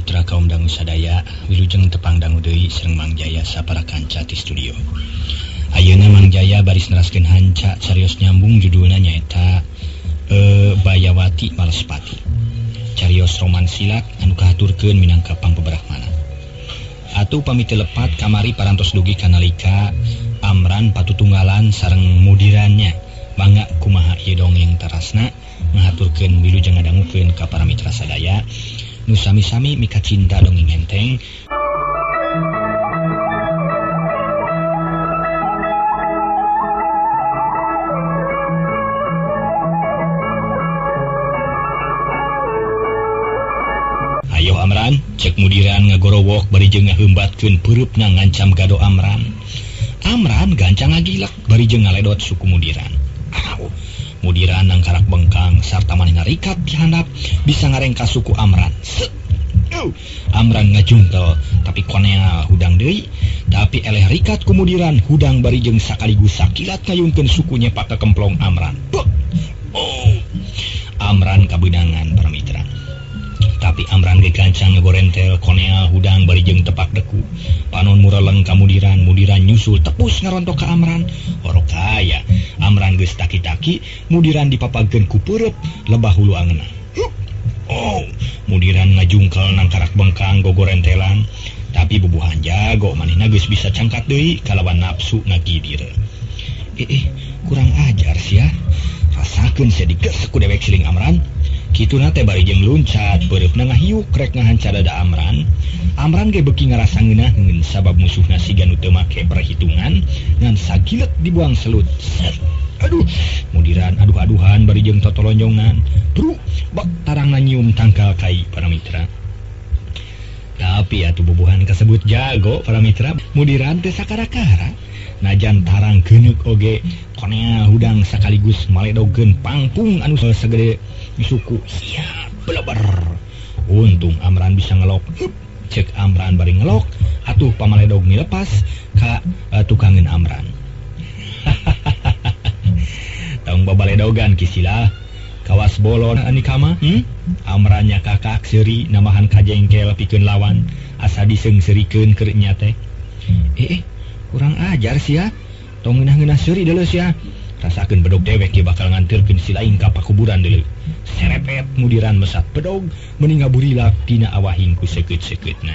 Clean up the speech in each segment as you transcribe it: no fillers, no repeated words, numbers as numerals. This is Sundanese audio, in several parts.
Mitra kaum dangu sadaya, wilujeng tepang dangu deui sareng Mang Jaya sapara kanca ti studio. Ayeuna Mang Jaya baris neraskeun hanca carios nyambung judulna nyaeta Bayawati Malespati. Carios roman silat anu kahaturkeun minangka pangpeberahmana. Atuh pamit lepat kamari parantos dugi kanalika Amran patutunggalan sareng mudirannya. Mangga kumaha ieu dongeng tarasna ngahaturkeun wilujeng ngadangukeun ka para mitra sadaya. Nu sami-sami mika cinta dongeng enteng. Ayo Amran, cek mudiran ngagorowok bari jeung ngaheumbatkeun peureupna ngancam gado Amran. Amran gancang ngagilek bari jeung ngaledot suku mudiran. Aw, mudiran nangkarak bengkang sarta manehna rikat di handap bisa ngarengka suku Amran. Set. Amran ngajungkel tapi konea hudang deui, tapi eleh rikat ku mudiran hudang bari jeung sakaligus sakilat ngayungkeun suku nyepak ka kemplong Amran. Bek. Oh. Amran kabeunangan para mitra. Tapi Amran ge gancang ngagorentel konea hudang bari jeung tepak deku. Panon mureleng ka mudiran, mudiran nyusul tepus ngarontok ka Amran. Orok kaya Amran geus taki-taki, mudiran dipapageun ku peureut lebah hulu angeuna. Oh, mudiran ngajungkel nangkarak bengkang gogorentelan, tapi bubuhan jago manehna geus bisa cangkat deui kalawan nafsu ngagidir. Kurang ajar sia. Rasakeun sia digesek ku dewek siling Amran. Kituna teh bari jeung luncat, peureupna ngahiuk rek ngahanca dada Amran. Amran ge beuki ngarasa ngeunaheun sabab musuhna siga nu teu make perhitungan ngan sagilet dibuang selut. Set. Aduh, mudiran aduh-aduhan bari jeung totolonjongan. Bru, bak tarangna nyium tangkal kai para mitra. Tapi atuh bubuhan kasebut jago para mitra, mudiran teh sakara-kara. Najan tarang geuneuk oge konea hudang sakaligus maledogeun pangpung anu segede suku. Siap beleber. Untung Amran bisa ngelok. Hup, cek Amran bari ngelok, atuh pamaledog milepas ka tukangeun Amran. Tong babaledogan kisilah. Kawas bolon anikama, Amrannya kakak seuri namahan kajengkel pikeun lawan, asa diseungseurikeun keur nya teh. Kurang ajar sia. Tong ngeunah-ngeunah seuri deuleu sia. Rasakeun bedog dewek ge bakal nganterkeun si lain ka pakuburan deuleu. Serepet mudiran mesat bedog meni ngaburilak tina awahing ku seukeut-seukeutna.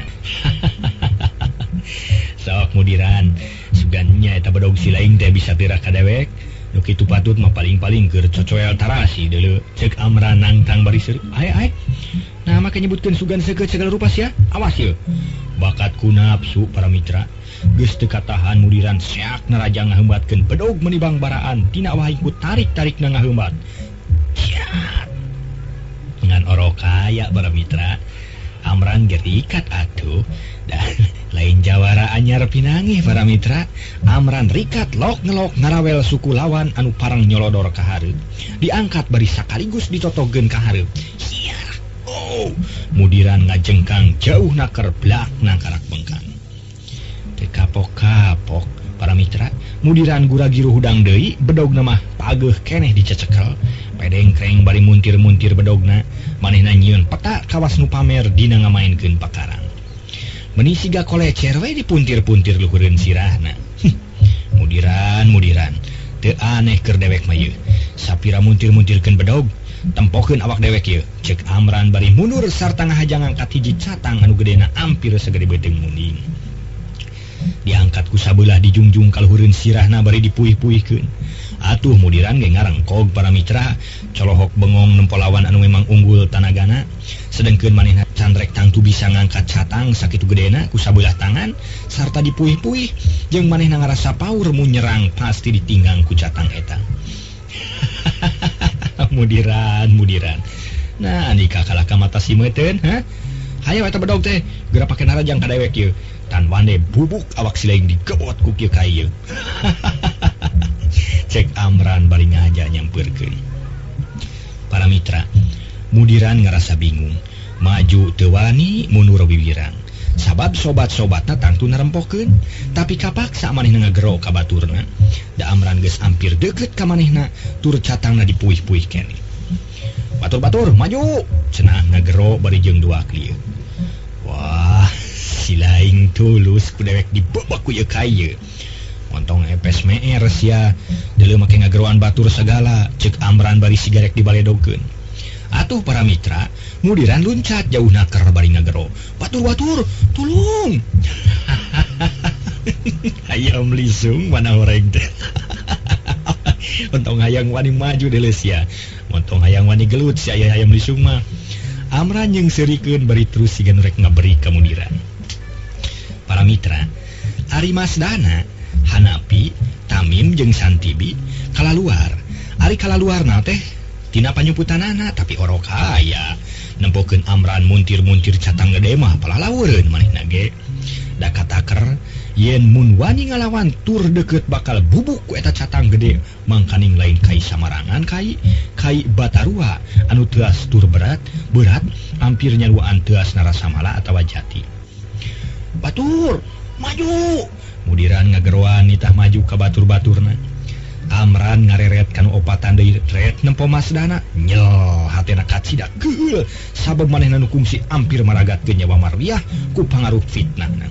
Sok mudiran, sugannya eta bedog si lain teh bisa tira ka dewek. Nu kitu patut mah paling-paling keur cocoel tarasi deuleu. Ceuk Amran nangtang bari seuri. Ae ae. Nah make nyebutkeun sugan seukeut segala rupa sia. Awas ieu. Bakat ku nafsu para mitra. Geus teu katahan mudiran seak naraja ngaheumbatkeun bedog menibang baraan tina awahing ku tarik-tarikna ngaheumbat. Ciat. Ngan orok kaya para mitra. Amran gerikat atuh. Dan lain jawara anyar pinangih para mitra. Amran rikat lok ngelok ngarawel suku lawan anu parang nyolodor ka hareup. Diangkat bari sakaligus ditotogeun ka hareup. Siah. Oh, mudiran ngajengkang jauh naker blak nangkarak bengkang. Teu kapok-kapok para mitra, mudiran guragiru hudang deui, bedogna mah pageuh keneh dicecekel. Pedengkreng bari muntir-muntir bedogna, manehna nyieun peta kawas nu pamer dina ngamaenkeun pakarang. Meni siga kolecer we dipuntir-puntir luhureun sirahna. Mudiran, mudiran, teu aneh keur dewek mah ieu. Sapira muntir-muntirkeun bedog, tempokeun awak dewek ieu. Ceuk Amran bari mundur sarta ngahajang ngangkat hiji catang anu gedena ampir sagede beuteung munding. Diangkat ku sabelah dijungjung kaluhureun sirahna bari dipuih-puihkeun. Atuh mudiran ge ngarengkog para mitra, colohok bengong nempo lawan anu memang unggul tanagana. Sedengkeun manehna candrek tangtu bisa ngangkat catang sakitu gedena ku sabelah tangan sarta dipuih-puih jeung manehna ngarasa paur mun nyerang pasti ditinggang ku catang eta. Mudiran, mudiran. Nah, nikah kalah ka mata si meuteun, ha? Hayo eta bedog teh, geura pake narajang ka dewek ieu. Tan wande bubuk awak silaing digebot ku kieu ka ieu. Cek Amran bari ngahaja nyampeurkeun. Para mitra, mudiran ngarasa bingung. Maju teu wani, mundur wiwirang. Sabab sobat-sobatna tangtu narempokeun, tapi kapaksa manehna ngagero ka baturna. Da Amran geus ampir deukeut ka manehna, tur catangna dipuih-puih keneh. Batur-batur, maju! Cenah ngagero bari jeung dua klieu. Si laing tulus ku dewek dibebek ku ieu kai ieu. Montong epes meer sia deuleu make ngageroan batur sagala ceuk Amran bari sigarek dibaledogkeun. Atuh para mitra, mudiran luncat jauh naker bari ngagero. Batur-batur, tulung. Hayam lisung mana horeng teh. Montong hayang wani maju deuleu sia. Montong hayang wani gelut sia hayam lisung mah. Amran jeung seurikeun bari terus siga nu rek ngaberi ka mudiran. Para mitra, ari Mas Dana, Hanapi, Tamim jeung Santibi kalaluar. Ari kalaluarna teh tina panyuputanana tapi orok aya. Nempokeun Amran muntir-muntir catang gede mah palalaweureun manehna ge. Da kataker yen mun wani ngalawan tur deukeut bakal bubuk ku eta catang gede mangkaning lain kai samarangan kai kai Batarua anu teuas tur berat berat hampir nyaruaan teuas narasamala atawa jati. Batur maju mudiran ngageroan nitah maju ka batur-baturna. Amran ngareret kanu opatan deui ret nempo Mas Dana nyel hatena kacida keul sabab manehna nu kungsi ampir maragatkeun nyawa Marwiah ku pangaruh fitnahna.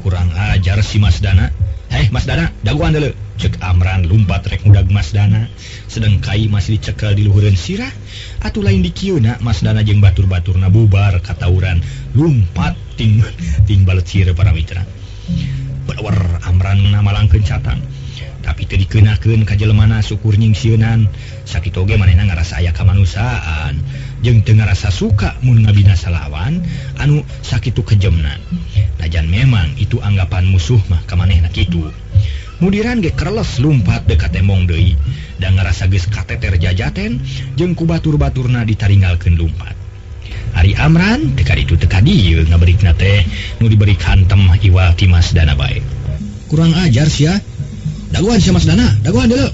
Kurang ajar si Mas Dana. Heh Mas Dana, dagoan deuleu. Ceuk Amran lumpat rek ngudag Mas Dana. Sedeng kai masih dicekel di luhureun sirah. Atuh lain dikieuna Mas Dana jeung batur-baturna bubar katauran lumpat ting ting balecir para mitra. Belwer Amran ngamalangkeun catang. Tapi teu dikeunakeun ka jelemana syukur nyingsieunan. Sakitu oge manehna ngarasa aya kamanusiaan jeung teu ngarasa suka mun ngabinasa lawan anu sakitu kejemna. Najan memang itu anggapan musuh mah ka manehna kitu. Mudiran ge kereles lumpat deuk ka tembong deui da ngarasa geus kateter jajaten jeung ku batur-baturna ditaringgalkeun lumpat. Ari Amran teu ka ditu teu ka dieu ngaberikna teh nu diberi hantem iwal ti Mas Dana bae. Kurang ajar sia. Dagoan sia Mas Dana, dagoan deuleu.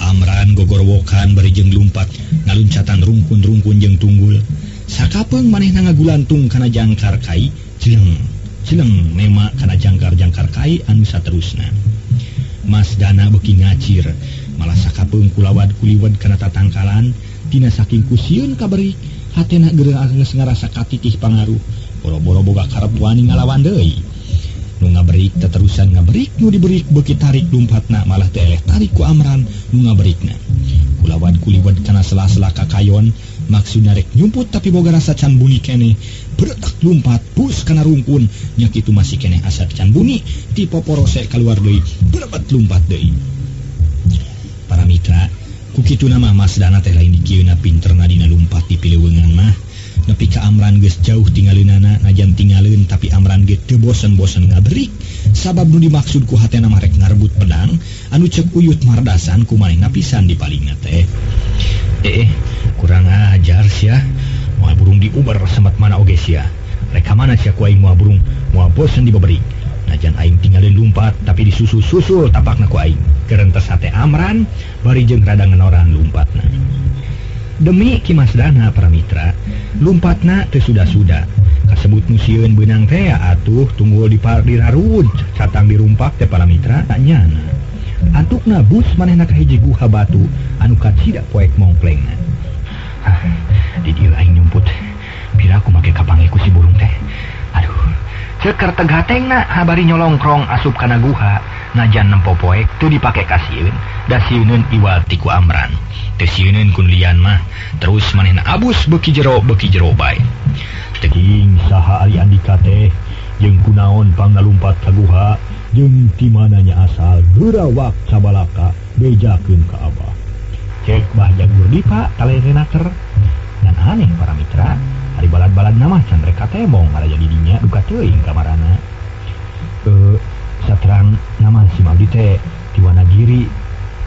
Amran gogorwokan bari jeung lumpat ngaluncatan rungkun-rungkun jeung tunggul. Sakapeung manehna ngagulantung kana jangkar kai, jeleng jeleng mema kana jangkar-jangkar kai anu saterusna. Mas Dana beuki ngacir, malah sakapeung kulawad kuliwed kana tatangkalan tina saking kusieun kaberik. Hatena geureuh geus ngarasa katitih pangaruh. Boro-boro boga karep wani ngalawan deui. Nu ngaberik teterusan ngaberik, nu diberik beuki tarik lumpatna malah teu eleh tarik ku Amran nu ngaberikna. Kulawad kuliwed kana sela-sela kakayon, maksudna rek nyumput tapi boga rasa can buni keneh. Beretak lumpat bus kana rungkun, nya kitu masih keneh asa can buni, ti poporose kaluar deui, berebet lumpat deui. Para mitra, ku kitu nama Mas Dana teh lain dikieuna pinterna dina lumpat di pileuweungan mah. Nepi ka Amran geus jauh tingaleunana, najan tingaleun tapi Amran ge teu bosen-bosen ngaberik. Sabab nu dimaksud ku hatena mah rek ngarebut pedang anu ceuk uyut mardasan ku manehna pisan dipalingna teh. Kurang ajar sia. Moal burung diuber semet mana oge sia. Rek ka mana sia ku aing moal burung, moal bosen dibeberik. Najan aing tinggalin lumpat tapi disusul-susul tapakna ku aing. Kerentes hate Amran bari jeung rada ngenoran lumpatna. Demi Ki Mas Dana para mitra, lumpatna teu suda-suda. Kasebut nu sieun beunang teh atuh tunggul dirarud, catang dirumpak teh para mitra tak nyana. Antukna bus manehna ka hiji guha batu anu kacida poek mongplengna. Hah, di dieu aing nyumput. Pira aku make kapanggih ku si burung teh. Aduh, ceker tegatengna habari nyolongkrong asup kana guha. Najan nempo poek teu dipake kasieun, da sieuneun iwal ti ku Amran. Teu sieuneun kun lian mah, terus manehna abus beuki jero bae. Teuing saha ari Andika teh jeung kunaon pangalumpat ka guha jeung ti mananya asal geurawak sabalaka bejakeun ka abah. Cek Bah Jagur Dipa talerenaker. Dan aneh para mitra, ari balad-balad nama can rek katembong ngaraja di dinya duka teuing kamarana. Saterang nama si Mabdi teh di Wanagiri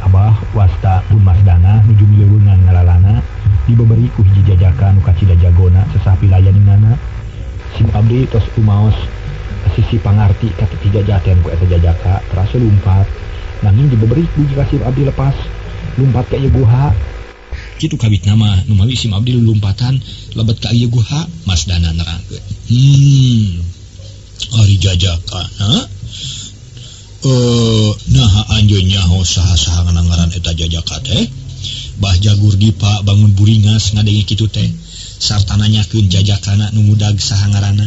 Abah wasta pun Mas Dana nuju mileuweungan ngalalana dibeberi ku hiji jajaka nu kacida jagona sesah pilayaninana. Si Abdi tos umaos sisi pangarti ka teu jajaten ku eta jajaka terasa lumpat nanging dibeberi ku jika si Abdi lepas lumpat ka ieu guha. Kitu kawit nama nu mawi si Abdi lumpatan lebet ka ieu guha. Mas Dana nerangkeun. Ari jajaka na naha anjeun nyaho saha-saha ngaran eta jajaka teh. Bah Jagur Dipa bangun buringas ngadenge kitu teh. Sarta nanyakeun jajakana nu ngudag saha ngaranna.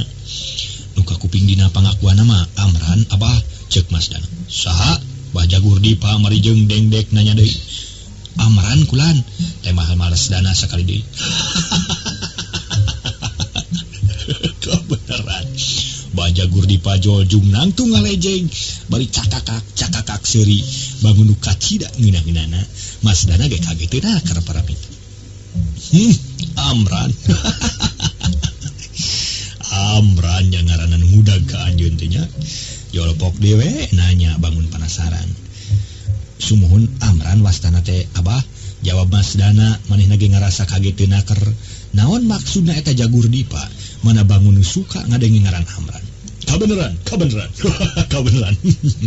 Nu kakuping dina pangakuanna mah Amran Abah ceuk Mas Dana. Saha? Bah Jagur Dipa mari jeung dengdek nanya deui. Amran kulan teh mahal males dana sakali deui. Kebenaran. Bajagur dipajol jungnang tuh ngalejeng bari cakakak cakakak seuri bangun nu kacida ngeunah-ngeunahna. Mas Dana ge kageteuna karena para mitra. Amran. Amran nya ngaranna nu ngudag ka anjeun teh nya. Jolpok dewe nanya bangun penasaran. Sumuhun Amran wastana teh Abah, jawab Mas Dana manehna ge ngarasa kageteuna ker. Naon maksudna eta Jagur Dipa? Mana bangun suka ngadenge ngaran Amran. Kabeneran, kabeneran. Kabeneran.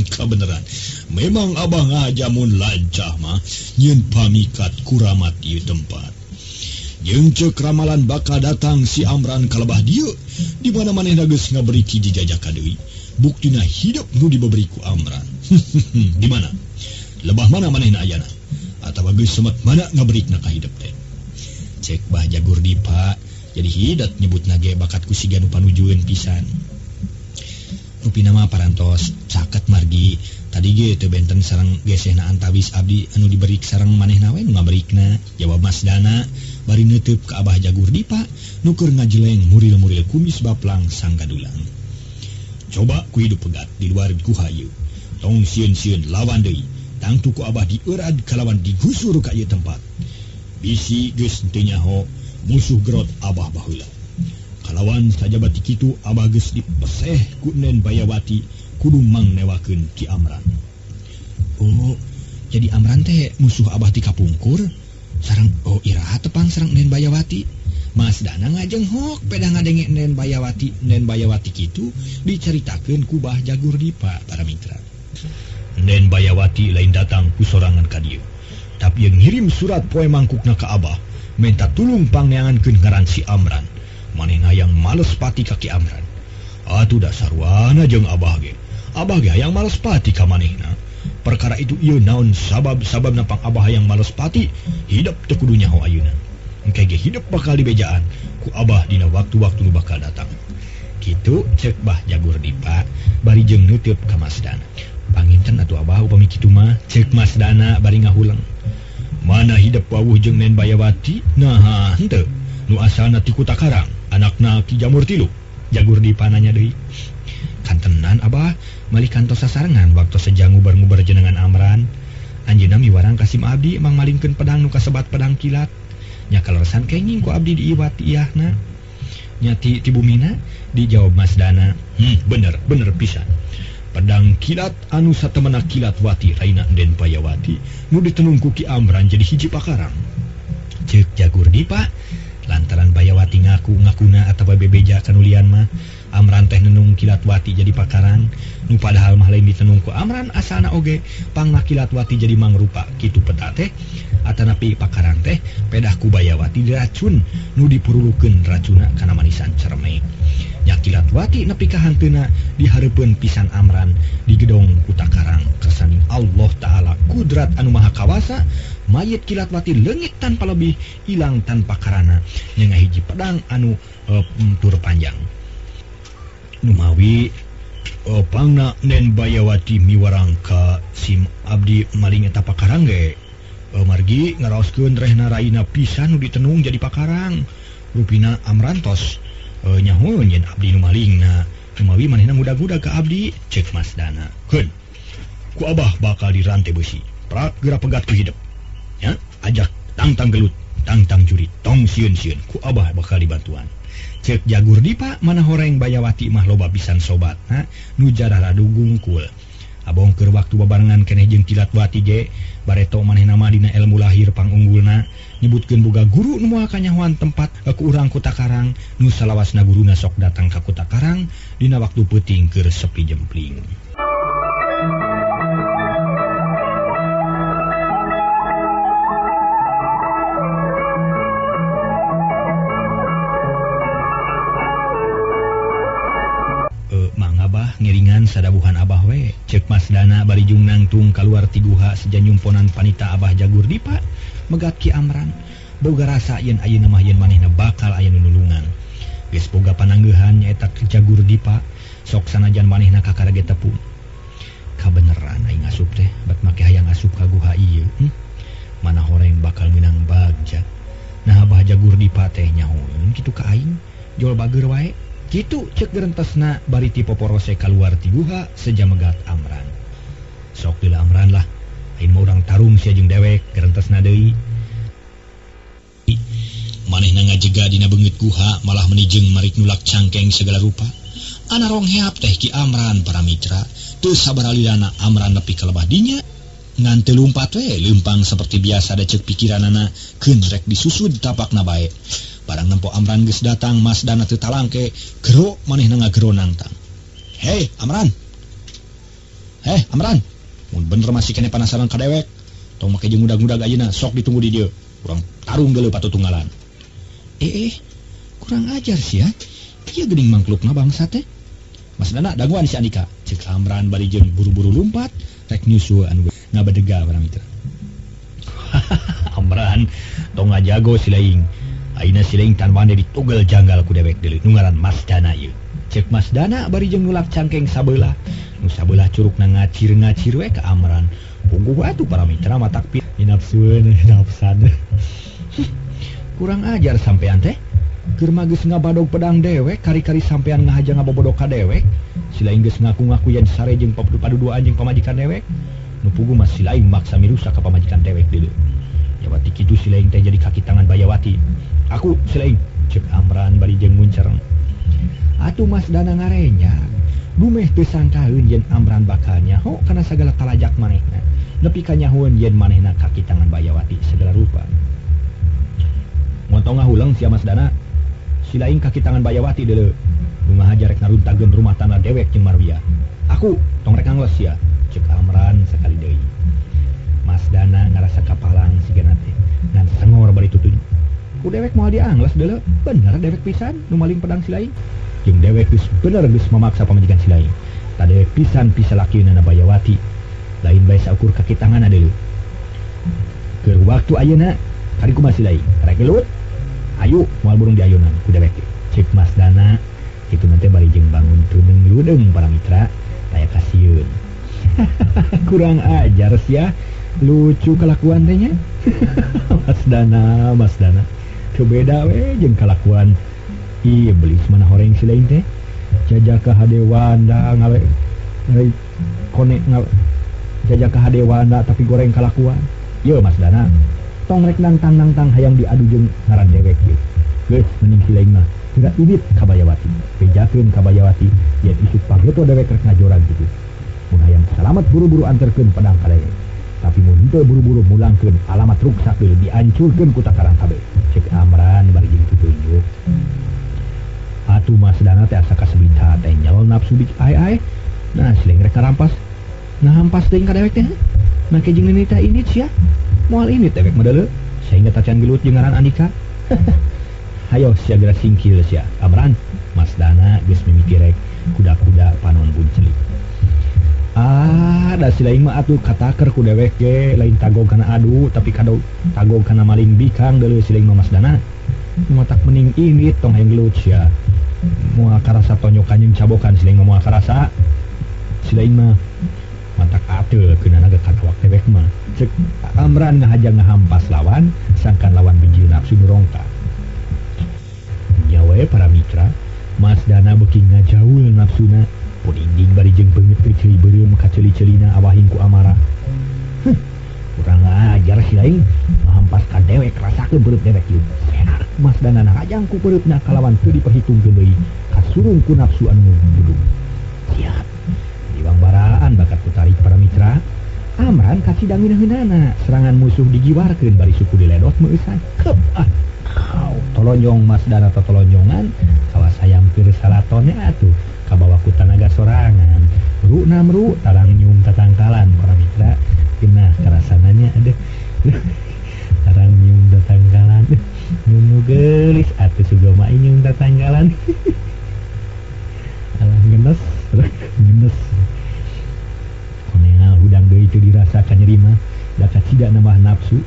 Kabeneran. Memang Abah ngajamun lancah mah nyeun pamikat kuramat ieu tempat. Jeung ceuk ramalan bakal datang si Amran ka lebah dieu, di mana manehna geus ngaberiki dijajaka deui. Buktina hidup nu dibeberi ku Amran. Di mana? Lebah mana manehna ayana? Atawa geus semet mana ngaberikna ka hidup teh? Cek Bah Jagur Dipa, jadi hidat nyebutna ge bakat ku siga nu panujueun pisan. Rupina mah parantos caket margi tadi ge teu benten sareng gesehna antawis abdi anu diberik sareng manehna we nu ngaberikna, jawab Mas Dana bari neuteub ka Abah Jagur Dipa nu keur ngajeleng muril-muril kumis baplang sanggadulang. Coba ku hidup pegat di luar guha ieu. Tong sieun-sieun lawan deui. Tangtu ku Abah dieurad kalawan digusur ka ieu tempat. Bisi geus teu nyaho musuh gerot Abah baheula. Kalawan sajabati kitu Abah geus dipeseh ku Nen Bayawati kudu mangnewakeun Ki Amran. Oh, jadi Amran teh musuh Abah ti kapungkur sareng oh iraha tepang sareng Nen Bayawati. Mas Dana ngajenghok pedah ngadenge Nen Bayawati, Nen Bayawati kitu dicaritakeun ku Bah Jagur Dipa para mitra. Nen Bayawati lain datang ku sorangan ka dieu. Tapi yang ngirim surat poe mangkukna ka Abah, minta tulung pangneangankeun ngaran si Amran. Manehna yang males pati ka Ki Amran. Atuh dasarwana jeung Abah ge. Abah ge hayang males pati ka manehna. Perkara itu ieu naon sabab-sababna pang Abah hayang males pati, hidup teu kudu nyaho ayeuna. Engke ge hidup bakal dibejaan ku Abah dina waktu-waktu nu bakal datang. Kitu ceuk Bah Jagur Dipa bari jeung neuteub ka Mas Dana. Panginten atuh Abah upami kitu mah, ceuk Mas Dana bari ngahuleng. Mana hidup wawuh jeung Nen Bayawati? Nah, henteu. Nu asalna ti Kutakarang, anakna Ki Jamur Tilu. Jagur Dipa nanya deui. Kantenan Abah, malih kantos sasarengan waktu sejang ngubar-ngubar jenengan Amran. Anjeunna miwarang ka sim abdi emang malingkeun pedang nu kasebat pedang kilat. Nya kaleresan kenging ku abdi diiwat iyahna. Nya ti bumina dijawab Mas Dana. Bener, bener pisan. Pedang kilat anu satemena kilat wati raina Den Bayawati nu ditenung ku Ki Amran jadi hiji pakarang. Ceuk Jagur Dipa, lantaran Bayawati ngaku-ngakuna atawa bebeja kanulian mah Amran teh nenung kilat wati jadi pakarang nu padahal mah lain ditenung ku Amran asalna oge pangna kilat wati jadi mangrupa kitu peta teh atanapi pakarang teh pedah ku Bayawati diracun nu dipurulukeun racuna kana manisan cerme. Nya kilat wati nepi ka hanteuna dihareupeun pisan Amran di gedong Kutakarang kersaning Allah Ta'ala kudrat anu maha kawasa mayit kilat wati leungit tanpa lebih ilang tanpa karana nya ngahiji pedang anu tur panjang. Numawi pangna Nen Bayawati miwarang ka sim abdi maling eta pakarang ge margi ngaraoskeun rehna raina pisan nu ditenung jadi pakarang. Rupina Amran tos nyaho nyen abdi nu malingna. Numawi manehna ngudag-ngudag ka abdi, ceuk Mas Dana. Keun ku Abah bakal dirante beusi. Prak geura pegat ku hidup. Ya, ajak tangtang gelut, tangtang jurit, tong sieun-sieun ku Abah bakal dibantuan. Ceuk Jagur Dipa mana horeng Bayawati mah loba pisan sobatna nu jarara dugungkul. Abong keur waktu babarengan keneh jeung kilat wati ge bareto manehna mah dina ilmu lahir pangunggulna nyebutkeun boga guru nu moal kanyahoan tempat ku urang Kutakarang nu salawasna guruna sok datang ka Kutakarang dina waktu peuting keur sepi jempling. Mangga bah ngiringan sadabuhan Abah we, ceuk Mas Dana bari jung nangtung kaluar ti guha seja nyumponan panita Abah Jagur Dipa megat Ki Amran. Boga rasa yen ayeuna mah yen manehna bakal aya nu nulungan. Geus boga pananggehan nyaeta Jagur Dipa, sok sanajan manehna kakara ge tepung. Kabeneran aing asup teh, bat make hayang asup ka guha ieu. Mana horeng bakal meunang bagja. Nah Abah Jagur Dipa teh nyahoeun kitu ka aing, jol bageur wae. Kitu ceuk gerentesna bari ti poporose kaluar ti guha sejamegat Amran. Sok deula Amran lah, aing mah urang tarung sia jeung dewek gerentesna deui. Manehna ngajega dina beungeut guha malah menijeng marik nulak cangkeng segala rupa. Ana rong heap teh Ki Amran para mitra, teu sabaralilana Amran nepi ka lebah dinya. Ngan teu lumpat we leumpang seperti biasa da ceuk pikiranana keun rek disusud tapakna bae. Barang nempo Amran geus datang Mas Dana teu talangke, gero manehna ngagero nangtang. Hei Amran. Hei Amran, mun bener masih kene panasaran ka dewek, tong make jeung ngudag-ngudag ayeuna sok ditunggu di dieu. Urang tarung deuleu patutunggalan. Kurang ajar sia. Ieu geuning mangklukna bangsa teh. Mas Dana danguan si Andika. Ceuk Amran bari jeung buru-buru lumpat rek nyusul anu ngabadega barang itu. Amran tong ngajago si laing. Ayeuna si laing tan wande ditugel janggal ku dewek deuleu nu ngaran Mas Dana ieu. Ceuk Mas Dana bari jeung nulak cangkeng sabelah. Nu sabelah curugna ngacir-ngacir we ka Amran. Puguh atuh para mitra matak pi nafsueun nafsan. Kurang ajar sampean teh. Keur mah geus ngabadog pedang dewek, kari-kari sampean ngahaja ngabobodok ka dewek. Si laing geus ngaku-ngaku yen sare jeung paduduaan jeung pamajikan dewek. Nu puguh mah si laing maksa mirusak ka pamajikan dewek deuleu. Yawati kitu si laing teh jadi kaki tangan Bayawati. Aku si laing, ceuk Amran bari jeung muncereng. Atuh Mas Dana ngarenyag. Dumeh teu sangkaeun yen Amran bakal nyaho kana sagala talajak manehna. Nepi ka nyahoeun yen manehna kaki tangan Bayawati segala rupa. Montong ngahuleng sia Mas Dana. Si laing kaki tangan Bayawati deuleu. Nu ngahaja rek naruntageun rumah tangga dewek jeung Marwia. Aku tong rek ngangles sia, ceuk Amran sakali deui. Mas Dana ngarasa kapalang sigana teh. Ngan sengor bari tutuj. Ku dewek moal diangles deuleu. Bener dewek pisan nu maling pedang si laing. Jeung dewek geus bener geus mamaksa pamajikan si laing. Ta dewek pisan pisalakeunana Bayawati. Lain bae saukur kaki tanganna deuleu. Keur waktu ayeuna kari kumaha si laing? Rek gelut? Ayo moal burung diayunan ku dewek. Ceuk Mas Dana kitu nanti bari jeung bangun tuneng ludeung para mitra taya kasieun. Kurang ajar sia, lucu kelakuan teh nya. Mas Dana, Mas Dana. Teu beda we jeung kalakuan iblis mana horeng si lain teh. Jajaka hadewanda ngale konek ngale jajaka hadewanda tapi goreng kalakuan. Ieu Mas Dana. Tong rek nangtang-nangtang hayang diadu jeung ngaran dewek ieu. Geus mending si lain mah geura indit ka Bayawati. Bejakeun ka Bayawati yen isuk pageto dewek rek ngajorag kitu. Mun hayang salamet buru-buru anterkeun pedang ka dewek. Tapi mun henteu buru-buru mulangkeun alamat ruksak deui diancurkeun ku takarang kabeh. Ceuk Amran bari jeung tutunjuk. Atuh Mas Dana teh asa kasebita teh nyel nafsu bik ai-ai. Nah si lain rek ngarampas. Nah hampas teuing ka dewek teh. Make jeung nita indit sia. Moal ini dewek mah deuleu sehingga tacan gelut jeung ngaran Andika. Hayo sia geura singkil sia Amran. Mas Dana geus mimiti rek kuda-kuda panon buncelik. Ah, da si lain mah atuh kataker ku dewek ge lain tagog kana adu tapi kado tagog kana maling bikang deuleu si lain mah Mas Dana. Matak mending indit tong hayang gelut sia. Moal karasa tonyokan jeung cabokan si lain mah moal karasa. Si lain mah matak ateul keunana ge katawak dewek mah. Ceuk Amran ngahaja ngahampas lawan sangkan lawan bijil nafsu nu rongka. Nya we para mitra, Mas Dana beuki ngajaul nafsuna. Pudingding bari jeung beungeut teh ceuli beureum kaceuli-ceulina awahing ku amara. Heuh, kurang ajar si lain ngahampas ka dewek rasakeun beureum dewek ieu. Senak Mas Dana ngajang ku beureumna kalawan teu diperhitungkeun deui kasurung ku nafsu anu budung. Siap. Diwang baraan bakat ku tarik para mitra. Amran kasidang ngeunaheunana serangan musuh digiwarkeun bari suku diledot meueusan. Kep ah. Kau tolonyong Mas Dana totolonyongan kawas hayam keur salatone atuh kabawa ku tanaga sorangan. Ru namru tarang nyum tatangkalan para mitra. Genah karasananya aduh. Tarang nyum tatangkalan. Nyum nu geulis atuh suga mah nyum tatangkalan. Alah genes, genes. Konengal hudang deui teu dirasa kanyeri mah da kacida nambah nafsu.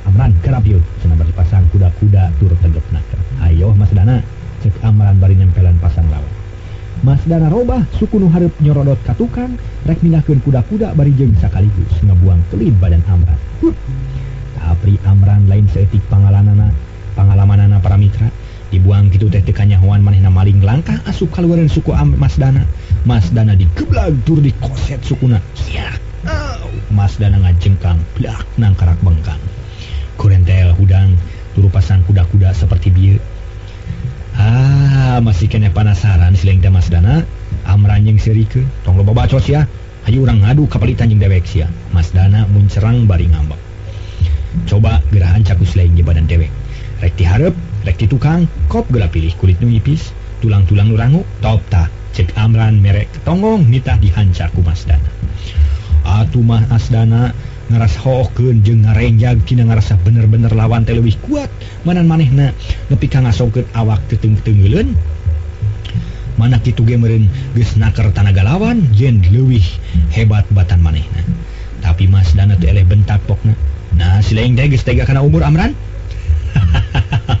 Amran Amran kerap yeuh cenah bari pasang kuda-kuda tur tegep naker. Ayo Mas Dana cek Amran bari nempelan pasang lawan. Mas Dana robah suku nu hareup nyorodot ka tukang rek mindahkeun kuda-kuda bari jeung sakaligus ngabuang kelid badan Amran. Hut. Tapi Amran lain saeutik pangalamanana para mitra dibuang kitu teh teu kanyahoan manehna maling langkah asup kaluareun suku Mas Dana. Mas Dana digeblag tur dikoset sukuna. Siak. Mas Dana ngajengkang blak nang karak bengkang. Kurentel hudang turu pasang kuda-kuda seperti bieu. Ah, masih kene penasaran sileng teh Mas Dana. Amran jeung seurikeun, tong loba bacot sia. Hayu urang ngadu kapalitan jeung dewek sia. Mas Dana muncerang bari ngambek. Coba gerahan caku sileng di badan dewek. Rek ti hareup, rek ti tukang, kop geura pilih kulit nu nipis, tulang-tulang nu rangu, top tah. Cek Amran merek tonggong nitah dihancak ku Mas Dana. Atuh mah Asdana ngarasa hokeun jeung ngarenjag kina ngarasa bener-bener lawan teh leuwih kuat manan manehna nepi ka ngasongkeun awak teu teungteuleun mana kitu ge meureun geus naker tanaga lawan yen leuwih hebat batan manehna. Tapi Mas Dana teu eleh bentak pokna. Nah si laing teh geus tega kana umur Amran.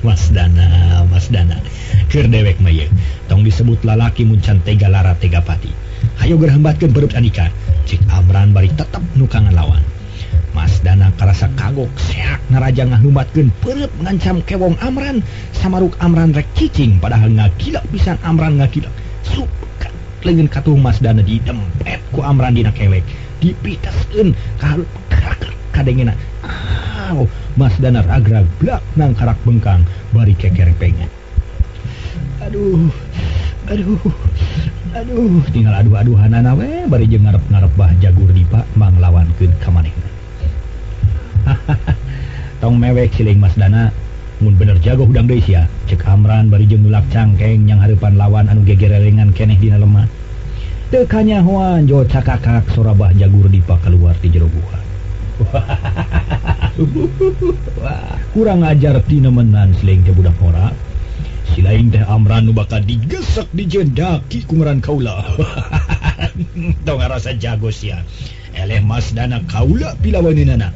Mas Dana, Mas Dana keur dewek mah ieu tong disebut lalaki mun can tega lara tega pati. Hayo geura hembatkeun perut andika. Cek Amran bari tetep nu kangen lawan. Mas Dana karasa kagok seak naraja ngahumbatkeun perut ngancam kewong Amran samaruk Amran rek cicing padahal ngagilak pisan Amran ngagilak. Sup leungeun katuh Mas Dana didempet ku Amran dina kelek dipitaskeun ka kadengena. Aw, Mas Dana ragrag blak nang karak bengkang bari kekerepengan. Aduh, aduh, aduh, tinggal aduh-aduhanana we bari jeung ngarep-ngarep bah Jagur Dipa manglawankeun ka manehna. Tong mewek siling Mas Dana, mun bener jago hudang deui sia. Cek Amran bari jeung nulak cangkeng yang hareupan lawan anu gegerelengan keneh dina lemah. Teu kanyahoan jo cakakak sora bah Jagur Dipa keluar ti jero guha. Kurang ajar tinemenan siling teh budak ngora. Silain teh Amran nu bakal digesek dijendaki ku ngaran kaula. Tong ngarasa jago sia. Eleh Mas Dana kaula pilawaneunana.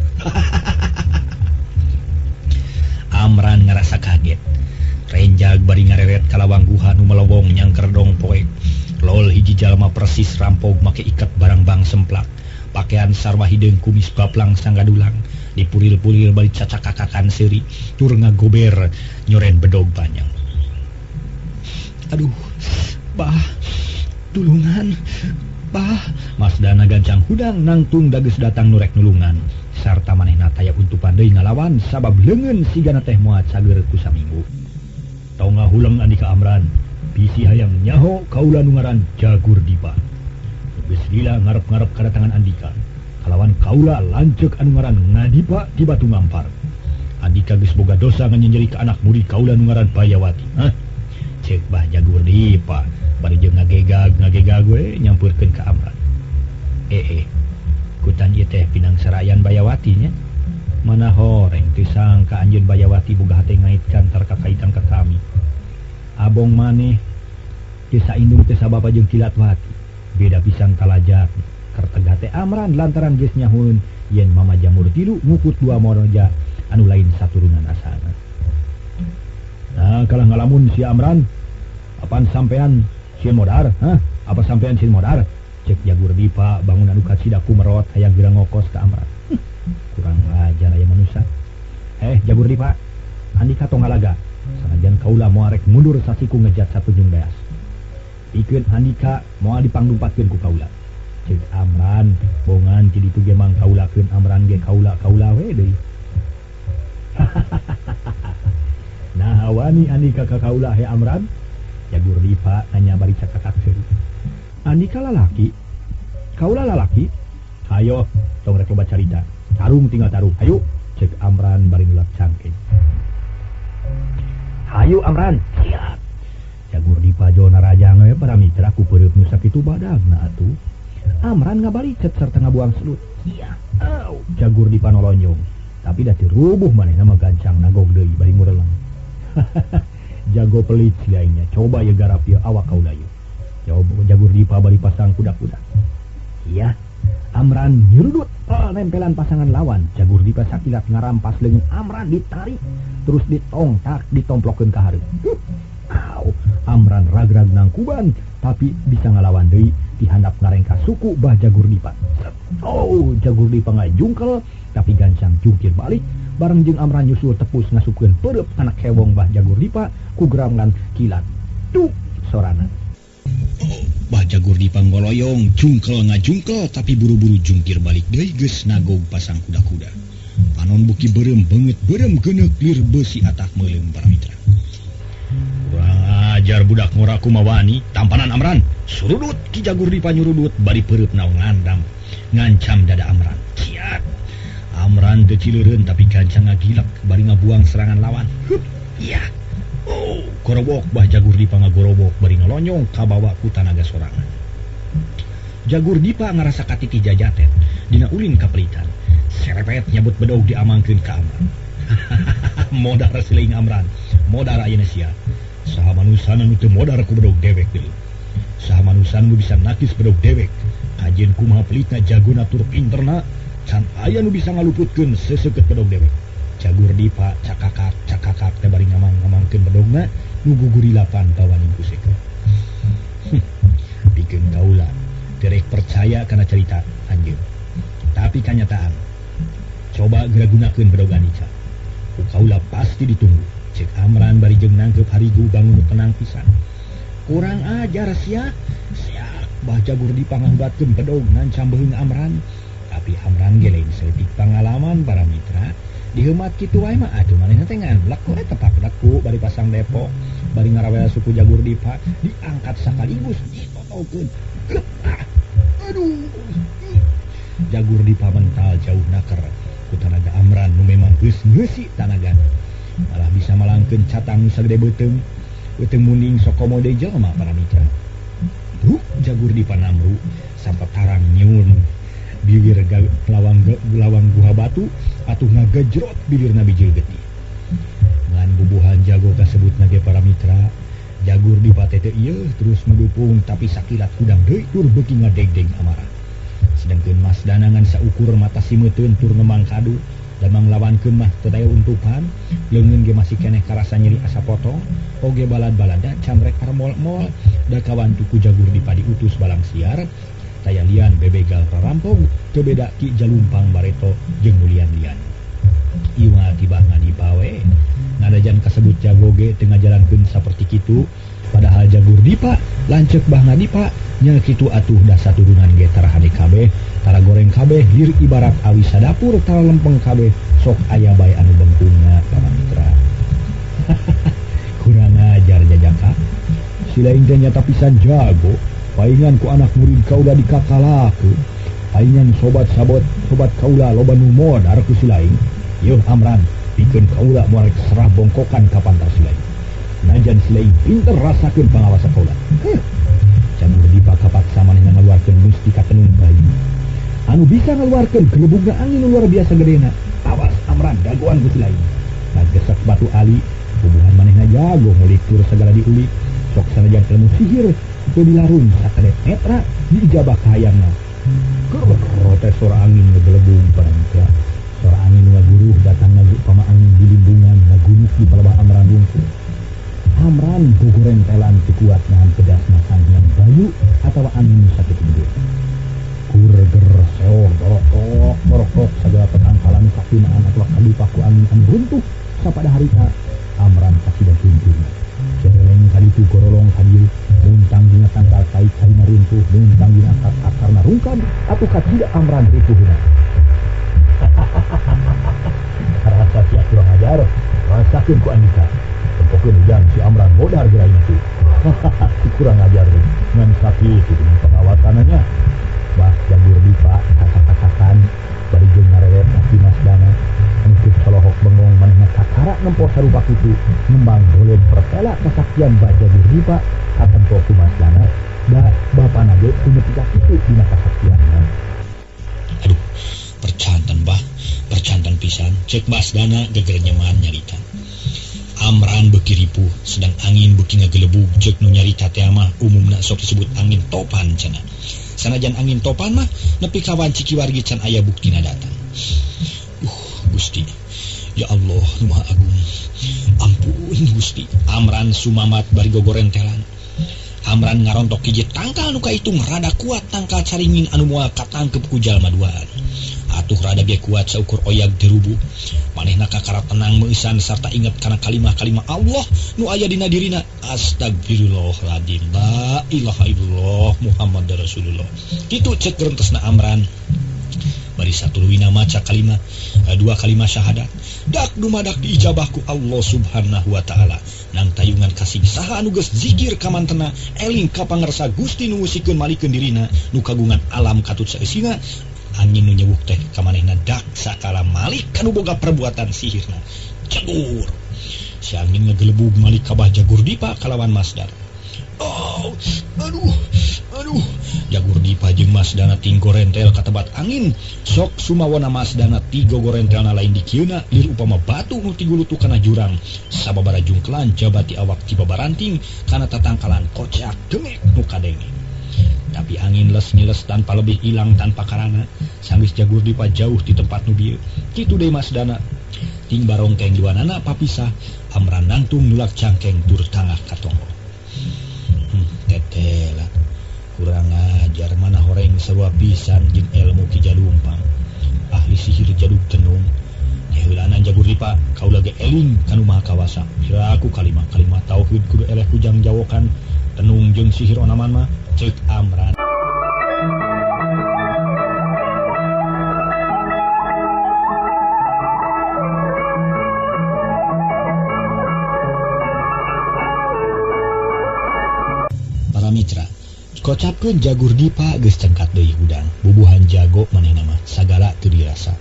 Amran ngarasa kaget. Renjag bari ngareret ka lawang guha nu melewong nyangker dong poek. Lol hiji jalma persis rampog make ikat barang bang semplak. Pakaian sarwa hideung kumis baplang sanggadulang. Dipuril-puril bari cacakakakan seuri tur ngagober nyoren bedog panjang. Aduh, bah, tulungan, bah. Mas Dana gancang hudang nangtung dageus datang nurek nulungan. Sarta manehna taya untupan deui ngalawan sabab leungeun sigana teh moal cager ku saminggu. Tong ngahuleng andika Amran, bisi hayang nyaho kaula nu ngaran Jagur Dipa. Geus lila ngarep-ngarep kadatangan andika. Kalawan kaula lanceuk anu ngaran Ngadipa di Batu Ngampar. Andika geus boga dosa nganyenyeri ka anak murid kaula nu ngaran Bayawati. Hah? Cek bah Jagur Dipa bari jeung ngagegag we nyampeurkeun ka Amran. Kutan ieu teh pinang sarayan Bayawati nya. Mana horeng teu sangka anjeun Bayawati boga hate ngaitkan tarkakaitan ka kami. Abong maneh teu saindung teu sabapa jeung Kilatwati. Beda pisan kalajat. Kerteg hate Amran lantaran geus nyahueun yen Mama Jamur tilu ngukut dua moroja anu lain saturunan asana. Nah, kalah ngalamun si Amran, apaan sampean si modar, hah? Apa sampean si modar? Cek Jagur Dipa bangun anu kacidaku merot hayang geura ngokos ka Amran. Kurang ajar aya manusia. Jagur Dipa, andika tong ngalaga. Sanajan kaula moal rek mundur sasiku ngejat satunjung beas. Ikeun andika moal dipangdumpatkeun ku kaula. Cek Amran, bongan ti ditu ge mang kaulakeun Amran ge kaula-kaula we deui. Nah, wani andika ka kaula he Amran? Jagur Dipa nanya bari cakakak seuri. Andika lalaki? Kaula lalaki? Hayo, tong rek loba carita. Tarung tinggal tarung. Hayu, cek Amran bari nulak cangkeng. Hayu Amran, siap. Jagur Dipa jo narajang we para mitra ku peureub nu sakitu badagna atuh. Amran ngabalicet serta ngabuang selut. Iya, au, Jagur Dipa nolonyong. Tapi da tirubuh manehna mah gancang nagog deui bari mureleng. Jago pelit siaingnya. Coba ya garap ya awak kaula ieu. Jawab Jagur Dipa bari pasang kuda-kuda. Iya, Amran nyerudut nempelan pasangan lawan. Jagur Dipa sakilat ngarampas leungeun Amran ditarik terus ditongtak ditomplokeun ka hareup. Au, Amran ragrag nangkuban tapi bisa ngalawan deui dihandap ngarengka suku Bah Jagur Dipa. Oh, Jagur Dipa ngajungkel tapi gancang jungkir balik bareng jeung Amran nyusul tepus ngasupkeun peureub kana kewong Bah Jagur Dipa ku geramkan kilat. Tuk sorana. Bah Jagur Dipa ngoloyong jungkel ngajungkel tapi buru-buru jungkir balik deui geus nagog pasang kuda-kuda. Panon buki beureum beungeut beureum geuneuk lir beusi atak meuleum para mitra. Kurang ajar budak ngora kumawani tampanan Amran surudut Ki Jagur Dipa nyurudut bari peureupna ngandam ngancam dada Amran. Kiat Amran teu cileureun tapi gancang ngagilek bari ngabuang serangan lawan. Hup, iya. Oh, gorobok Bah Jagur Dipa ngagorobok bari ngalonyong kabawa ku tanaga sorangan. Jagur Dipa ngarasa katiti jajatet dina ulin kapelitan. Serepet nyabut bedog diamangkeun ka Amran. Modar sileing Amran, modar ayeuna sia. Saha manusana nu teu modar ku bedog dewek deui. Saha manusana nu bisa nakis bedog dewek. Kajeun kumaha pelitna jagona tur pinterna, can aya nu bisa ngaluputkeun seseukeut bedog dewek. Jagur Dipa cakakak cakakak teh bari ngamang-ngamangkeun bedogna nu gugurilapan bawaning ku sekeut. Pikeun kaula terek percaya kana carita anjeun. Tapi kanyataan coba geura gunakeun bedog Anica. Ku kaula pasti ditunggu. Cek Amran bari jeung nangkeup harigu bangun tenang pisan. Kurang ajar sia. Siak Bah Jagur Dipa ngangbatkeun bedog ngancam beheung Amran. Tapi Amran ge lain saeutik pangalaman para mitra. Diheumat kitu wae mah aduh manehna teh nganblek we tepak deku bari pasang depok bari ngarawel suku Jagur Dipa diangkat sakaligus ditotokeun. Aduh. Jagur Dipa mental jauh naker ku tanaga Amran nu memang geus ngeusi tanagana. Malah bisa malangkeun catang nu sagede beuteung. Beuteung muning sok komo deui jelema para mitra. Huh, Jagur Dipa namru sampe tarang nyeun bibir lawang guha batu atuh ngagejrot bibirna bijil getih. Ngan bubuhan jago kasebut nage para mitra, Jagur Dipa teh teu ieu terus mendupung tapi sakilat hudang deui tur beuki ngadegdeg amarah. Sedangkeun Mas Dana ngan saukur mata simeuteun tur ngemang kadu, damang lawankeun mah teu daya untukan, leungeun ge masih keneh karasa nyeri asa potong, oge balad-balada can rek armol-mol, da kawantu ku Jagur Dipa diutus balang siar. Taya lian bebegal rarampong teu beda Ki Jalumpang bareto jeung nu lian-lian. Iwa tibah ngadipa we ngadajan kasebut jago ge teu ngajalankeun saperti kitu, padahal Jagur Dipa lanceuk Bah Ngadipa nya kitu atuh da saturunan ge tara hade kabeh, tara goreng kabeh lir ibarat awi sadapur tara lempeng kabeh sok aya bae anu bengkungna para mitra. Kurang ajar jajaka. Silain teh nyata pisan jago. Paingan ku anak murid kaula dikakalakeun. Paingan sobat-sobat sobat kaula loba nu modar ku silaing. Yeuh Amran, pikeun kaula moal rek serah bongkokan ka pantar silaing. Najan silaing pinter rasakeun pangawasa kaula. Jagur Dipa kapaksa manehna ngaluarkeun mustika tenun bayi. Anu bisa ngaluarkeun gelebugna angin luar biasa gedena. Awas Amran dagoan ku silaing. Ngagesek batu ali, bubuhan manehna jago ngulik tur segala diulik. Sok sanajan ilmu sihir teu dilarung sakedep netra diijabah kahayangna. Keur teh sora angin ngegelebung para mitra. Sora angin ngaguruh datang pama angin di limbungan ngagunuk di palebah Amran wungkul. Amran gugurentelan teu kuat nahan pedasna Sang Hyang Bayu atawa angin nu sakitu gede. Kur ger seor dorokok dorokok sagala petangkalan sakinaan atawa kadupa ku angin anu runtuh sapada harita Amran kasida junjungna. Cereleng kaditu gorolong kadieu muntang dina tangkal pait karina runtuh muntang dina akarna rungkad atuh kacida Amran rituhna. Karasa sia kurang ajar rasakeun ku Andika. Tempokeun ujang si Amran modar geura itu. Si kurang ajar ngan sakitu dengan pengawasananya. Bah Jagur Dipa kakak-kakakan bari jeung ngarewet ka Mas Dana. Anu keur colohok bengong manehna kakara nempo sarupa kitu ngembang boleh pertela kesaktian Bah Jagur Dipa katempo ku Mas Dana da bapana ge teu nepi ka kitu dina kasaktianna. Aduh, percanten bah, percanten pisan cek Mas Dana geger nyeman nyarita. Amran beuki ripuh sedang angin beuki ngagelebug cek nu nyarita teh mah umumna sok disebut angin topan cenah. Sanajan angin topan mah nepi ka wanci kiwargi can aya buktina datang. Gusti, ya Allah nu Maha Agung. Ampun Gusti. Amran sumamat bari gogorentelan. Amran ngarontok hiji tangkal nu kaitung rada kuat tangkal caringin anu moal katangkep ku jalma duaan. Atuh rada ge kuat saukur oyag terubu. Manehna kakara tenang meusan sarta inget kana kalimah-kalimah Allah nu aya dina dirina. Astagfirullahaladzim, la ilaha illallah Muhammad Rasulullah. Kitu cek gerentesna Amran. Bari satuluyna maca kalimah, dua kalimah syahadat. Dak dumadak diijabah ku Allah Subhanahu wa taala. Nang tayungan kasih saha anu geus zikir ka mantena, eling ka pangersa Gusti nu ngusikeun malikeun dirina, nu kagungan alam katut saeusina. Angin nu nyewuk teh ka manehna dak sakala malik kanu boga perbuatan sihirna. Cegur. Si angin ngegelebug malik ka Bah Jagur Dipa kalawan Masdar. Oh, aduh, aduh. Jagur Dipa jeung Masdana tinggorentel katebat angin. Sok sumawana Masdana tiga gorentelna lain dikieuna lir upama batu nu tigulutu kana jurang. Sababara jungkelan jabati awak ti babaranting kana tatangkalan kocak demek nu kadenge. Tapi angin les ngiles tanpa lebih hilang tanpa karana. Sanggeus Jagur Dipa jauh di tempat nu bieu. Kitu deui Masdana. Ting barongkeng duanana papisah, Amran nangtung nulak cangkeng tur tangah ka tonggo. Tetela kurang ajar mana horeng sarua pisan jeung ilmu Ki Jalumpang. Ahli sihir jadug tenung. Heulanan Jagur Dipa kaula ge eling kanu Maha Kawasa. Piraku kalimah-kalimah tauhid kudu eleh kujang jawokan tenung jeung sihir onaman mah cek Amran. Para mitra, kocapkeun Jagur Dipa geus cengkat deui hudang. Bubuhan jago manehna mah sagala teu dirasa.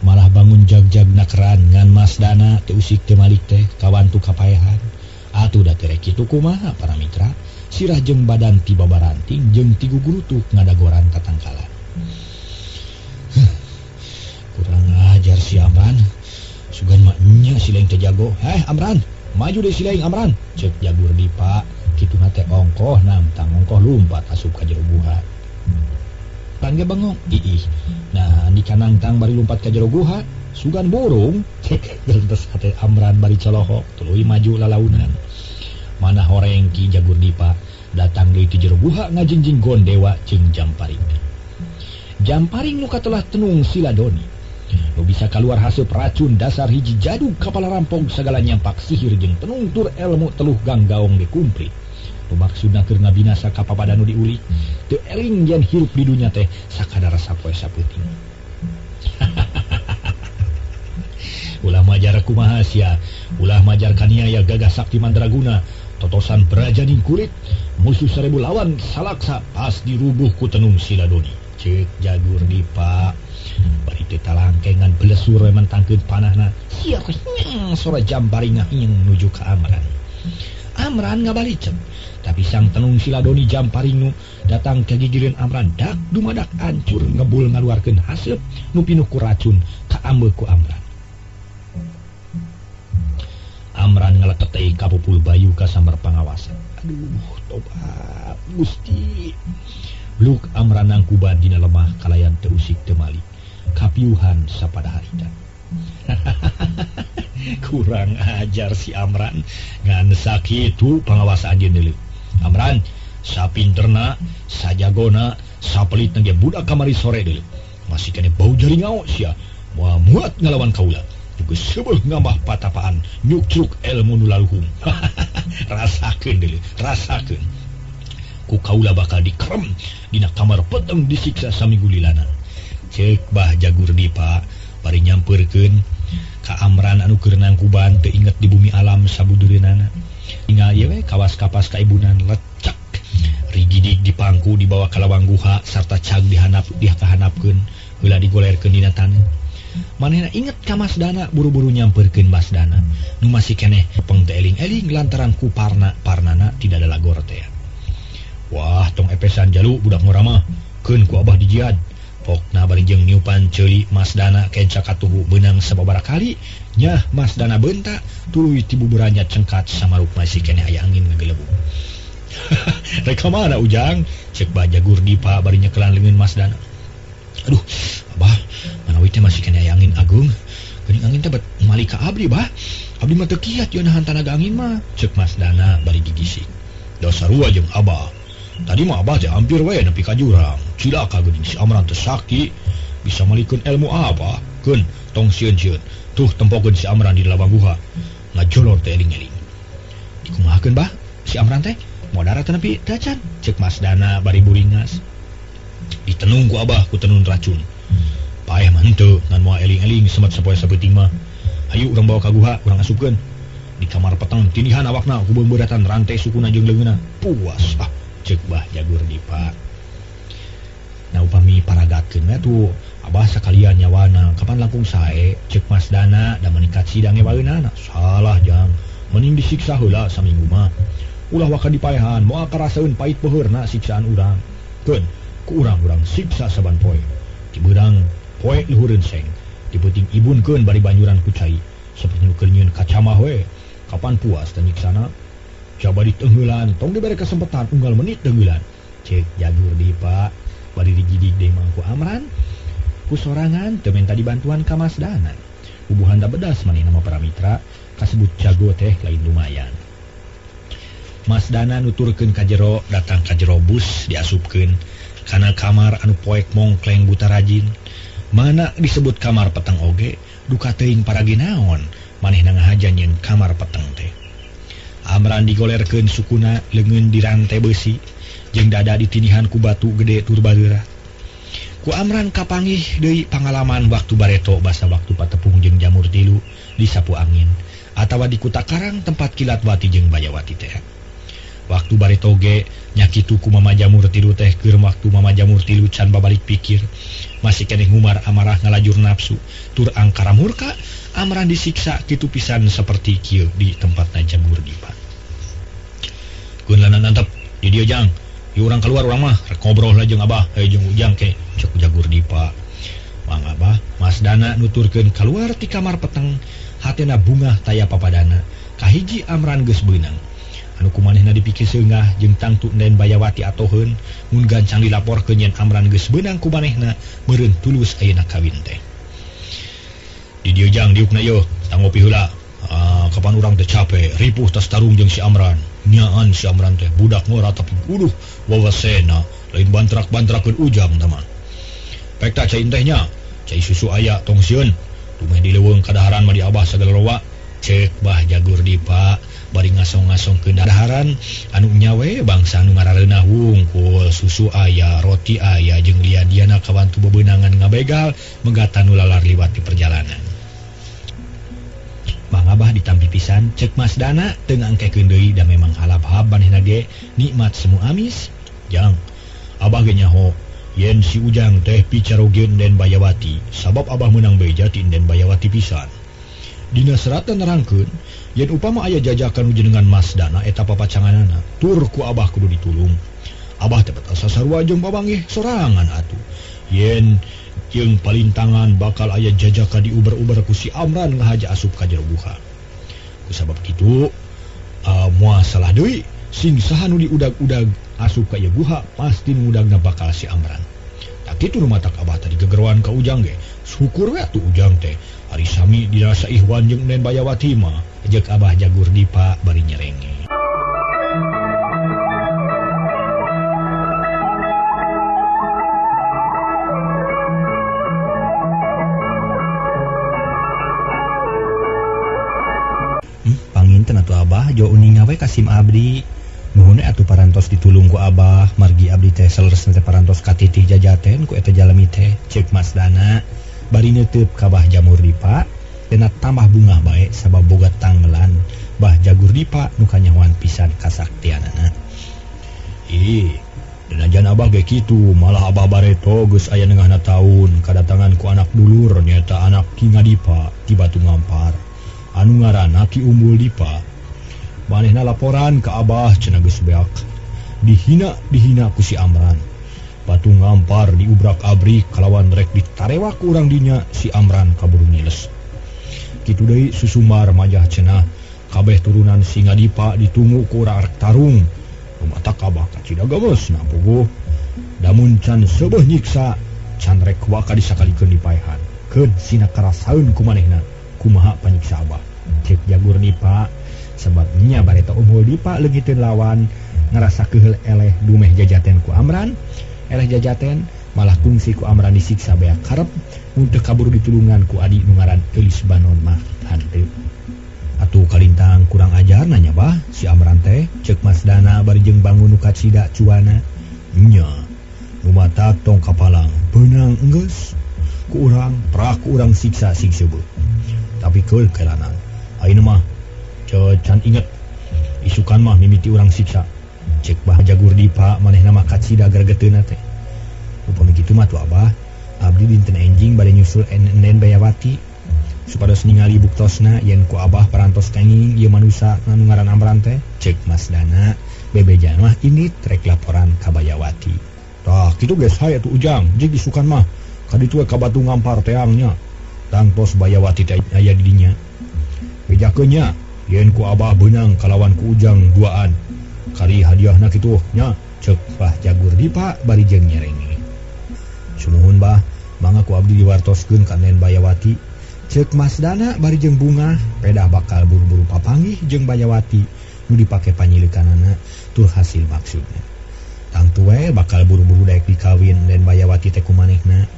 Malah bangun jag-jag nakeran ngan Masdana teu usik teu malik teh kawantu kapaehan. Atuh da teh rek kitu kumaha para mitra? Sirah jeung badan ti babaranting jeung ti gugurutuk ngadagoran tatangkalan. Kurang ajar si Amran. Sugan mah nya si lain teh jago. Heh Amran, maju deui si lain Amran. Ceuk Jagur Dipa. Kituna teh ongkoh nangtang ongkoh lumpat asup ka jero guha. Pan ge bengong. Iih. Nah, di kanangtang bari lumpat ka jero guha, sugan burung. Cek gerentes hate Amran bari colohok, tuluy maju lalaunan. Mana horeng Ki Jagur Dipa datang deui ti jero guha ngajingjing Gondewa jeung Jamparing. Jamparing nu katelah tenung Siladoni. Nu bisa kaluar haseup racun dasar hiji jadug kapala rampong sagala nyampak sihir jeung tenung tur elmu teluh ganggaong ge kumplit. Nu maksudna keur ngabinasa ka papada nu diulik, teu eling yen hirup di dunya teh sakadar sapoe sapeuting. Ulah majar kumaha sia, ulah majar kaniaya gagah sakti mandraguna, totosan berajaning kulit, musuh seribu lawan salaksa pas dirubuh ku tenung Siladoni. Ceuk Jagur Dipa bari teh talangkengan belesur we mentangkeun panahna. Sia sora Jamparing ngahing nuju ka Amran. Amran ngabalicep, tapi sang tenung Siladoni Jamparing nu datang ka gigireun Amran dak dumadak ancur ngebul ngaluarkeun haseup nu pinuh ku racun kaambe ku Amran. Amran ngaletetei kapupul bayu ka sambar pangawasan. Aduh, tobat Gusti. Luk Amran nangkuban dina lemah kalayan teu usik teu malik. Kapiuhan sapada harita. Kurang ajar si Amran. Ngan sakitu pangawas anjeun deuleu. Amran, sapinterna, sajagona, sapelitna ge budak kamari sore deuleu. Masih kene bau jaringao sia. Moal muat ngalawan kaula. Geus seubeuh ngambah patapaan, nyukcruk elmu nu laluhung. Rasakeun deuleu, rasakeun. Ku kaula bakal dikrem dina kamar peteng disiksa saminggu lilana. Ceuk Bah Jagur Dipa bari nyampeurkeun ka Amran anu keur nangkuban teu inget di bumi alam sabudureunana. Tinggal ieu we kawas kapas kaibunan lecek. Rigidig dipangku dibawa ka lawang guha sarta cag dihanap dikahanapkeun heula digolerkeun dina taneuh. Manehna inget ka Masdana buru-buru nyampeurkeun Masdana nu masih keneh peng teu eling-eling lantaran ku parna-parnana tidak ada lagor teh. Wah, tong epesan jalu budak ngora mah keun ku abah dijiad. Pokna bari jeung niupan ceuli Masdana kenca katuhu beunang sababaraha kali nyah Masdana beunta tuluy ti buburannya cengkat samaruk masih keneh aya angin ngagelebug. Rek ka mana Ujang? Cek Bah Jagur Dipa bari nyekelan leungeun Mas Dana. Aduh, Abah, manawi teh masih keneh aya angin ageung. Geuning angin teh bet malik ka abdi, Bah. Abdi mah teu kiat ieu nahan tanaga angin mah. Cek Mas Dana bari gigisik. Da sarua jeung Abah. Tadi mah Abah teh hampir we nepi ka jurang. Cilaka geuning si Amran teh sakti. Bisa malikeun ilmu Abah. Keun tong sieun-sieun. Tuh tempokeun si Amran di lawang guha. Ngajolor teh eling-eling. Dikumahakeun, Bah? Si Amran teh modar teh nepi teu acan. Cek Mas Dana bari buringas. Ditenung ku Abah ku tenun racun. Paeh mah henteu ngan moal eling-eling semet sapoe sapeuting mah. Hayu urang bawa ka guha, urang asupkeun. Di kamar peteng tindihan awakna ku beumbeuratan rantai sukuna jeung leungeunna. Puas ah, cek Bah Jagur Dipa. Nah upami paragatkeun we atuh Abah sakalian nyawana kapan langkung sae, cek Mas Dana da meningkat sidang ewaeunana. Salah jang, mending disiksa heula saminggu mah. Ulah waka dipaehan, moal karasaeun pait peuheurna siksaan urang. Keun, ku urang-urang siksa saban poe. Ti beurang poe luhureun seng, ti peuting ibunkeun bari banjuran ku cai, saperti nu keur nyieun kacamah we. Kapan puas teh nyiksana? Coba diteungeulan, tong dibere kesempatan unggal menit teungeulan. Cek Jagur Dipa bari digidig deui mangku Amran. Ku sorangan teu menta dibantuan ka Mas Dana. Bubuhan da bedas manehna mah para mitra, kasebut jago teh lain lumayan. Mas Dana nuturkeun ka jero, datang ka jero bus diasupkeun kana kamar anu poek mongkleng buta rajin. Mana disebut kamar peteng oge, duka teuing paragi naon manehna ngahaja nyieun kamar peteng teh. Amran digolerkeun sukuna leungeun di rantai beusi jeung dada ditinihan ku batu gede tur bareura. Ku Amran kapanggih deui pangalaman waktu bareto basa waktu patepung jeung jamur tilu disapu angin atawa di kuta karang tempat kilat wati jeung bayawati teh. Waktu bareto ge nya kitu ku mama jamur tilu teh keur waktu mama jamur tilu can babalik pikir masih keneh ngumar amarah ngalajur nafsu tur angkara murka Amran disiksa kitu pisan seperti kieu di tempatna Jagur Dipa. Keun lanan antep di dieu jang. Ieu urang keluar urang mah rek ngobrol lah jeung Abah, jeung Ujang ke cek Jagur Dipa. Mang Abah, Mas Dana nuturkeun keluar ti kamar peteng, hatena bungah taya papadana. Kahiji Amran geus beunang. Anu kumanehna dipikir seungah jeung tangtu Den Bayawati atoheun mun gancang dilaporkeun yen Amran geus beunang ku manehna meureun tulus ayeuna kawin teh. Di dieu jang diukna ieu, tang ngopi heula. Kapan urang teh capek, ripuh tas tarung jeung si Amran. Nyaan si Amran teh budak ngora tapi uduh wawasena, lain bantrak-bantrakeun Ujang tah mah. Pek tah cai teh nya, cai susu aya tong sieun. Tumeh di leuweung kadaharan mah di Abah sagala loba. Cek Bah Jagur Dipa bari ngasong-ngasongkeun daharan anu nyawe bangsa nu ngarareunah wungkul susu aya, roti aya jeung lian-liana kawantu bebeunangan ngabegal megatan nu lalar liwat di perjalanan. Mang Abah ditampi pisan cek Mas Dana teu ngangkekeun deui da memang alab-hab manehna ge nikmat semu amis. Jang, Abah ge nyaho yen si Ujang teh picarogeun Den Bayawati sabab Abah meunang beja ti Den Bayawati pisan. Dina seratan nerangkeun yen upama aya jajakan jenengan Mas Dana eta papacanganana tur ku Abah kudu ditulung. Abah teh asa sarua jeung babanggih sorangan atuh. Yen jeung palintangan bakal aya jajaka diuber-uber ku si Amran ngahaja asup ka jero guha. Kusabab kitu moal salah deui sing saha nu diudag-udag asup ka ieu guha pasti ngudagna bakal si Amran. Tak kitu nu matak Abah tadi gegeroan ka Ujang ge. Syukur we atuh Ujang teh ari sami dirasa Ihwan jeung Nen Bayawati mah jeung Abah Jagur Dipa bari nyerenge. Panginten atuh Abah jo uninga we ka sim abdi. Nuhun atuh parantos ditulung ku Abah margi abdi teh saleresna teh parantos katitih jajaten ku eta jalmi teh cek Mas Dana bari neuteub ka Bah Jamur Dipa dena tambah bungah bae sabab boga tanggelan Bah Jagur Dipa nu kanyahoan pisan kasaktianana. Ih, dinajan Abah ge kitu malah Abah bareto geus aya nengahna taun kadatangan ku anak dulur nyaeta anak Ki Ngadipa ti Batu Ngampar anu ngaranna Ki Umbul Dipa. Manehna laporan ka Abah cenah geus beak dihina-dihina ku si Amran. Batu Ngampar diubrak-abrik kalawan rek ditarewa ku urang dinya si Amran kaburu ngiles. Kitu deui Susumar majah cenah kabeh turunan si Ngadipa ditunggu ku urang rek tarung. Mata kabah kacida geus na puguh. Damun can seubeuh nyiksa can rek waka disakalikeun dipaehan. Keun sina karasaeun ku manehna kumaha panyiksa abah. Cek Jagur Dipa sebabnya bareta Umbul Dipa leungiteun lawan ngarasa keuheul eleh dumeh jajaten ku Amran. Eleh jajaten malah kungsi ku Amran disiksa beak karep mun teu kaburu ditulungan ku adi nu ngaran Eulis Banon mah hanteu. Atuh kalintang kurang ajar nanya bah si Amran teh cek Mas Dana bari jeung bangun nu kacida cuana. Nya nu matak tong kapalang beunang enggeus ku urang prak ku urang siksa sing seubeuh. Tapi keul kelanan ayeuna mah can inget isukan mah mimiti urang siksa. Cek bah Jagur Dipa manehna mah kacida gregeteuna teh. Upami kitu mah tuh abah abdi dinten enjing bade nyusul Enden Bayawati supados ningali buktosna yen ku abah parantos kenging ieu manusa anu ngaran Amran teh. Cek Mas Dana bebejan mah ini trek laporan ka Bayawati. Tah kitu geus hae atuh Ujang jeung isukan mah ka ditu we ka Batu Ngampar teangnya. Tangtos Bayawati teh aya di dinya. Bejakeun nya yen ku abah beunang kalawan ku Ujang duaan. Kari hadiahna kitu nya. Cek Bah Jagur Dipa bari jeung nyerenge. Sumuhun bah mangga ku abdi diwartoskeun ka Nen Bayawati. Cek Mas Dana bari jeung bunga pedah bakal buru-buru papanggih jeung Bayawati nu dipake panyileukanana tur hasil maksudna. Tangtu we bakal buru-buru daek dikawin Den Bayawati teh ku manehna.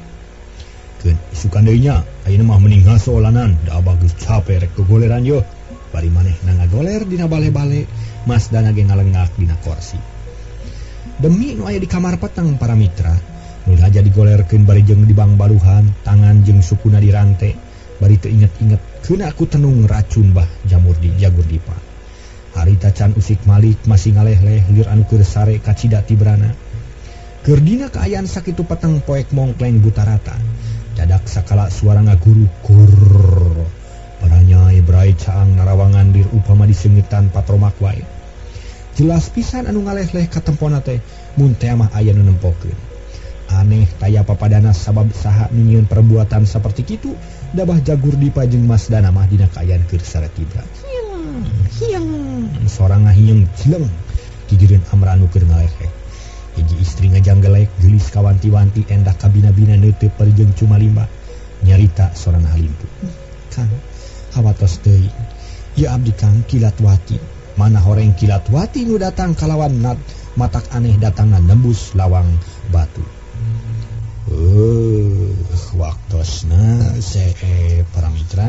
Keun isukan deui nya ayeuna mah mending ngasoolanan da abah geus cape rek gogoleran yeuh. Bari manehna ngagoler dina bale-bale Mas Dana ge ngalengak dina korsi. Demi nu aya di kamar peteng para mitra nu haja digolerkeun bari jeung dibangbaluhan tangan jeung sukuna dirante. Bari teu inget-inget keuna ku tenung racun bah jamur di Jagur Dipa. Harita can usik malik masih ngaleh-leh lieur anu keur sare kacida tibrana. Keur dina kaayaan sakitu peteng poek mongkleng butarata. Dadak sakala suara ngaguru kur. Paranyai brai caang narawangan lir upama diseungitan patromak wae. Jelas pisan anu ngaleh-leh katempona teh mun teh mah aya nu nempokeun. Aneh taya papadana sabab saha nu nyieun perbuatan saperti kitu dabah Jagur Dipa jeung Mas Dana mah dina kaayaan keur sare tibra. Hieng hieng sorang ngahieng cileng gigireun Amran nu keur ngaleheh. Hiji istri ngajanggelek geulis kawanti-wanti endah kabina-bina neuteup bari jeung cumalimba nyarita sorang halimpu. Kang hawatos teuing ieu abdi Kang Kilatwati. Mana horeng Kilatwati nu datang kalawan nat matak aneh datangna nembus lawang batu. Waktosna para mitra.